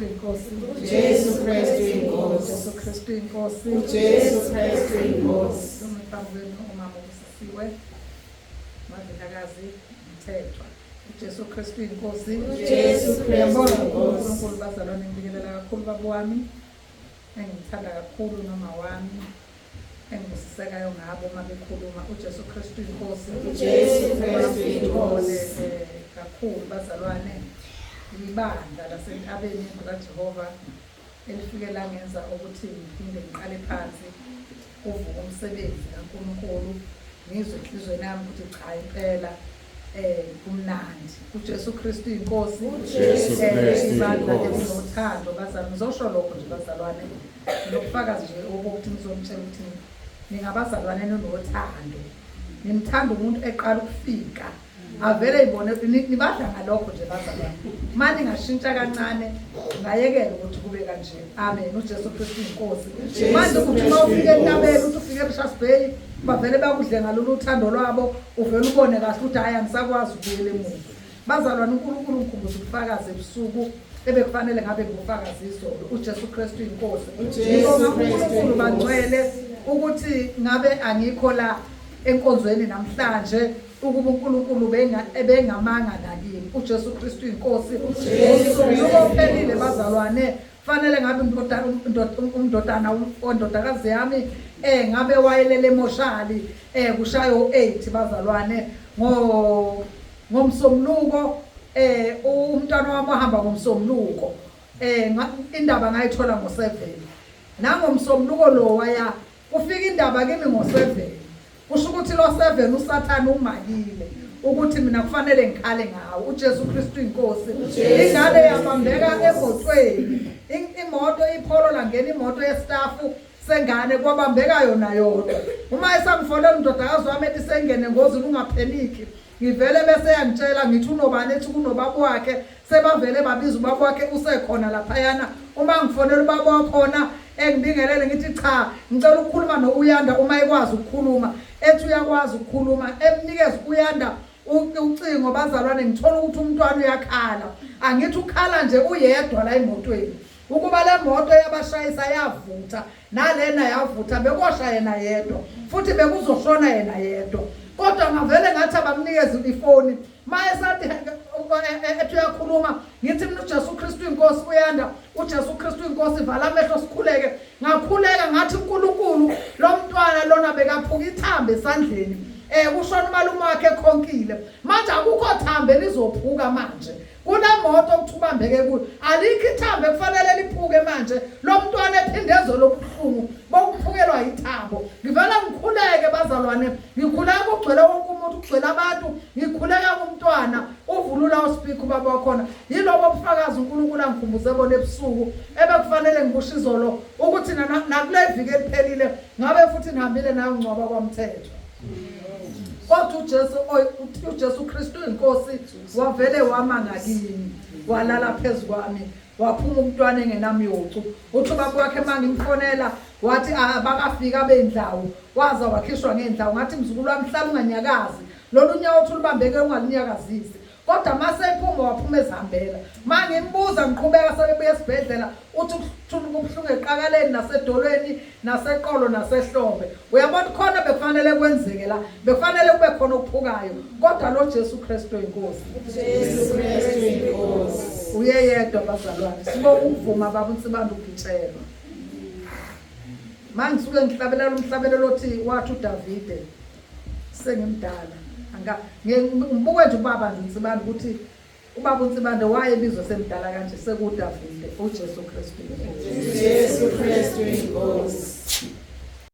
Inkosi. Jesu Kristu inkosi. Jesu Kristu inkosi. Jesu Kristu inkosi. Phambi kwenu umama ubusisiwe. Madlakazi Mthethwa. Jesu Kristu inkosi. Jesu Kristu Ngiyabonga inkosi. uNkulunkulu bazalwane ngibingelela kakhulu baba wami. Engimthanda kakhulu noma wami. Engibusisekayo ngabo uma bekhuluma uJesu Kristu inkosi. Jesu Kristu inkosi. Eh, kakhulu bazalwane ibandla lasentabeni indlu kaJehova elifike langenza ukuthi ngiphinde ngiqale phansi kuvuka umsebenzi kaNkulunkulu ngizwe enhlizweni yami ukuthi cha impela eh kumnandi uJesu Kristu inkosi. uJesu Eh, Kristu ibandla inkosi. elinothando bazalwane, ngizosho lokho nje bazalwane, nobufakazi nje obokuthi ngizomtshela ukuthi ningabazalwane ninothando, nimthanda umuntu eqala ukufika avele ibone nibadla ngalokho nje bazalwane. Uma ningashintsha kancane ngayekela ukuthi kube kanje. Amen. UJesu Kristu inkosi. Manje ukuthi uma ufika entabeni, uthi ufike eRichards Bay, bavele bakudle ngalolu uthando lwabo, uvele ubone kahle ukuthi hhayi, angisakwazi ukubuyela emuva. Bazalwane, uNkulunkulu ngikhumbuza ubufakazi ebusuku ebekufanele ngabe ngubufakazi izolo. UJesu Kristu inkosi. Ngibonga uNkulunkulu bangcwele ukuthi ngabe angikho la enkonzweni namhlanje ukuba uNkulunkulu ebengamanga nakimi. uJesu Kristu inkosi. Lukophelile bazalwane, fanele ngabe umndodana ondodakazi yami ngabe wayelele emoshali kushayo 8 bazalwane ngomsombuluko. Umntwana wami wahamba ngomsombuluko, indaba ngayithola ngo7. Nangomsombuluko lo waya kufika indaba kimi ngo7, kusho ukuthi lo 7 uSathane umakile ukuthi mina kufanele ngikhale ngawo. uJesu Kristu inkosi. Ingane yabambeka emotweni, imoto iPolo langena imoto yestafu sengane, kwabambeka yona yodwa. Uma esangifonela umndodakazi wami ethi sengene engozini, ungapheniki, ngivele bese yangitshela, ngithi unobani, ethi kunobaba wakhe, sebavele babiza ubaba wakhe, usekhona laphayana. Uma ngifonela ubaba wakhona engibingelele, ngithi cha, ngicela ukukhuluma no-Uyanda uma ekwazi ukukhuluma, ethi uyakwazi ukukhuluma, emnikeze Uyanda ucingo. Bazalwane, ngithola ukuthi umntwana uyakhala, angithi ukhala nje uyedwa la emotweni. Ukuba le moto yabashayisa yavutha nalena yavutha, bekosha yena yedwa futhi bekuzoshona yena yedwa. Kodwa ngavele ngathi abamnikeze ifoni. Maye sathi ethi uyakhuluma, ngithi mina uJesu Kristu inkosi, uyanda uJesu Kristu inkosi, vala amehlo sikhuleke. Ngakhuleka ngathi uNkulunkulu, lo mntwana lona bekaphuka ithambo esandleni, kushona umalume wakhe ekhonkile, manje akukho thambo elizophuka manje kunemoto okuthi ubambeke kuyo, alikho ithambo ekufanele liphuke manje lo mntwana ephindezwe lobuhlungu bokuphukelwa ithambo. Ngivela ngikhuleke bazalwane, ngikhuleka kugcwele wonke umuntu, kugcwele abantu, ngikhuleka kumntwana uvulula uspeaker ubaba wakhona. Yilobo bufakazi uNkulunkulu angikhumbuze bona ebusuku ebekufanele ngibusho izolo, ukuthi nakule viki eliphelile ngabe futhi nihambile nayo ngcwaba kwaMthetho. Kodwa uJesu Kristu inkosi wavele wama ngakimi, walala phezu kwami, waphuma umntwana engenamyocu. Uthi ubaba wakhe uma ngimfonela wathi abakafika abendlawu, waza wakhishwa ngendlawu. Ngathi mzukulu wami, hlala unganyakazi, lolu nyawo othi ulubambeke ungalunyakazisi. Kodwa mase ephuma waphuma ezihambela. Ma ngimbuza ngiqhubeka sebebuya esibhedlela, uthi kubuhlungu eqakaleni nasedolweni naseqolo nasehlombe. Uyabona khona bekufanele kwenzeke la, bekufanele kube khona okuphukayo, kodwa lo Jesu Kristu inkosi. Jesu Kristu inkosi. Uyeyedwa bazalwane, sibonga ukuvuma baba uNsibande ukugitshelwa. Mangisuke ngihlabelela umhlabelelo othi wathi uDavide sengimdala, anga ngibuke nje ubaba nje uNsibande, ukuthi ubaba uNsibande wayebizwa semdala kanje, sekuDavide. uJesu Kristu inkosi. Jesu Kristu inkosi.